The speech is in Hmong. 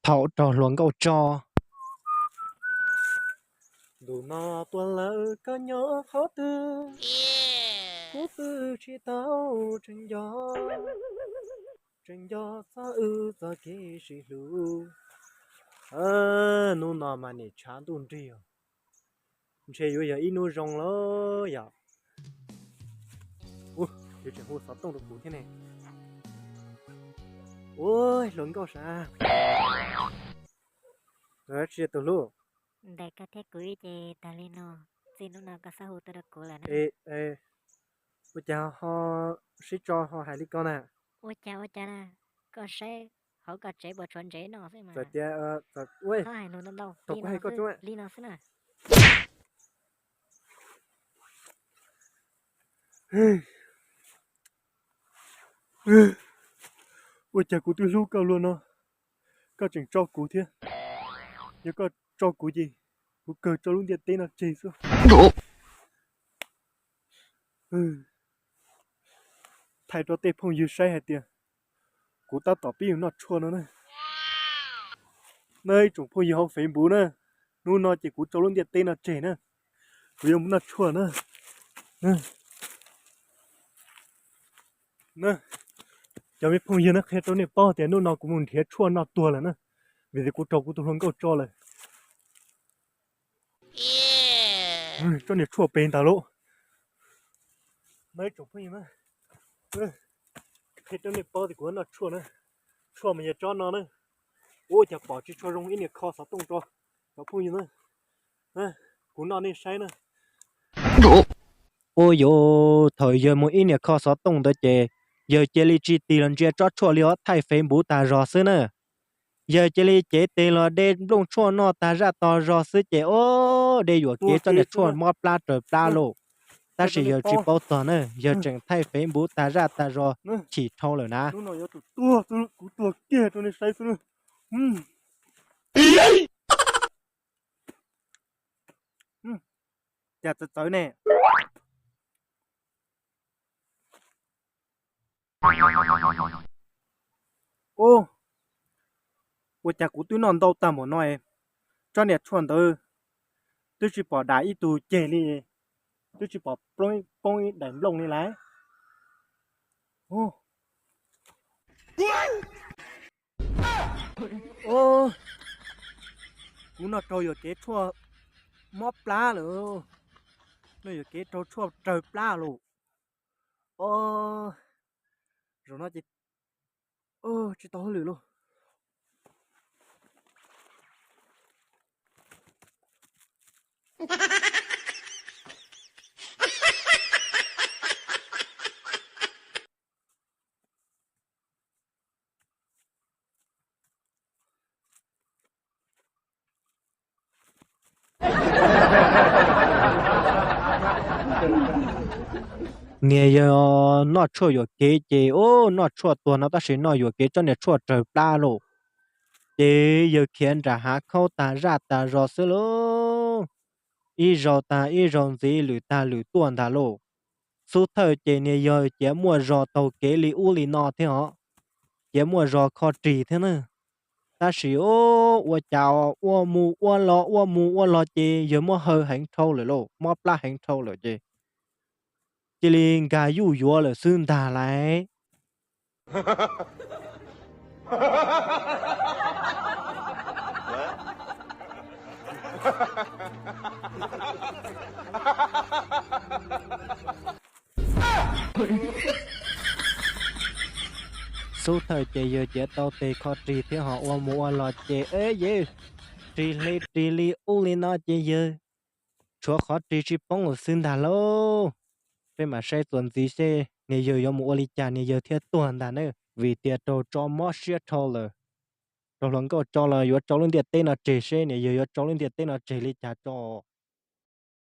thaum rau hluas nkauj tso. Ntuj no tuag lawm koj nyob qhov twg? Kuv twb tsis tau tseem nco, tseem nco txog wb txoj kev sib hlub. Hnub no mas nim tshav ntuj nrig os, ntshe yuav yog ib hnub zoo lawm yom. Ua, yuav tseem hu xov tooj rau kuv thiab ne. Ua, hluas nkauj sav, tsis tus hlub. Ntawm koj thiab kuv ib ce tag li no, txij hnub no koj xav hu tuaj rau kuv lawm na. Ua cas ho sib tso ho hais li ko na? Ua cas ua cas na, koj saib hauv koj tsev puas tshuav ntsev noj xwb mas. Txawm tias, txawm, ua, thaum kuv hais koj li no xwb na. Ua cas kuv twb hlub koj luaj no, koj tseem tso kuv thiab. Yog koj tso kuv ces kuv kawg tso lub ntiaj teb no tseg xwb. Thaij rau tej phooj ywg saib hais tias kuv tab tom pib mus noj tshuaj no na. Nej ib tsoom phooj ywg hauv Facebook na, hnub no ces kuv tso lub ntiaj teb no tseg na, kuv yuav mus noj tshuaj na. Cov me phooj ywg na, qhia rau nej paub tias hnub no kuv mus nrhiav tshuaj noj tuag lawm na, vim tias kuv raug kuv tus hluas nkauj tso lawm. Tsob niag tshuaj pem ntag lauj. Nej ib tsoom phooj ywg na, qhia rau nej paub tias kuv noj tshuaj na, tshuaj mas yog tsob no na. Ua cas pom tsis tshua zoo ib niag kho xov tooj rau cov phooj ywg na, kuv noj nej saib na. Ua yuav thaum yawg mus ib niag kho xov tooj ntawd ces yawg cia li tsis tig los ntsia tsob tshuaj li os, thaij Facebook tag zog xwb na. Yawg cia li cev tes los de nplooj tshuaj noj tag zaj tag zog xwb ces, o, de yuam kev tsob niag tshuaj mob plab raws plab lauj. Tab sis yawg tsis paub txog na, yawg tseem thaij Facebook tag zaj tag zog chim dhau lawm na. Cas txawv txawv ne? Ub, ua cas kuv twb noj ntau tag npaum no es tsob niag tshuaj ntawd twb tsis pom dam ib tug ceg li, twb tsis pom poob ib daim nplooj li lauj. Kuv noj raug yuam kev tshuaj mob plab lawm, noj yuam kev raug tshuaj raws plab lauj. Zaum no ces tsis tau hauj lwm lauj. Niag yawg noj tshuaj yuam kev ces, ub, noj tshuaj tuag no tab sis noj yuam kev tsob niag tshuaj raws plab lauj. Ces yawg khiav nram hav khaub tag zaj tag zos xwb lauj. Ib zaug tag ib zaug ntxiv, lwm tag lwm tuaj ntag lauj. Xub thawj ces niag yawg ciav muaj zog taug kev li ub li no thiab os, ciav muaj zog kho rig thiab na. Tab sis ua cas ua mus ua los ua mus ua los ces yawg muab haw heev dhau lawm lauj, mob plab heev dhau lawm ces cia li nkag yuj yuav lawm xwb ntag lauj. Xub thawj ces yawg ciav tau tes kho rig thiab ho ua mus ua los ces, eb, yawg rig li rig li ub li no ces yawg tshuav qhov rig tsis poob lawm xwb ntag lauj. Peb mam saib txuas ntxiv seb niag yawg yuav mus ua li cas niag yawg thiaj tuag ntag na, vim tias raug tso mob siab dhau lawm. Raug hluas nkauj tso los yuav tso lub ntiaj teb no tseg seb niag yawg yuav tso lub ntiaj teb no tseg li cas tso.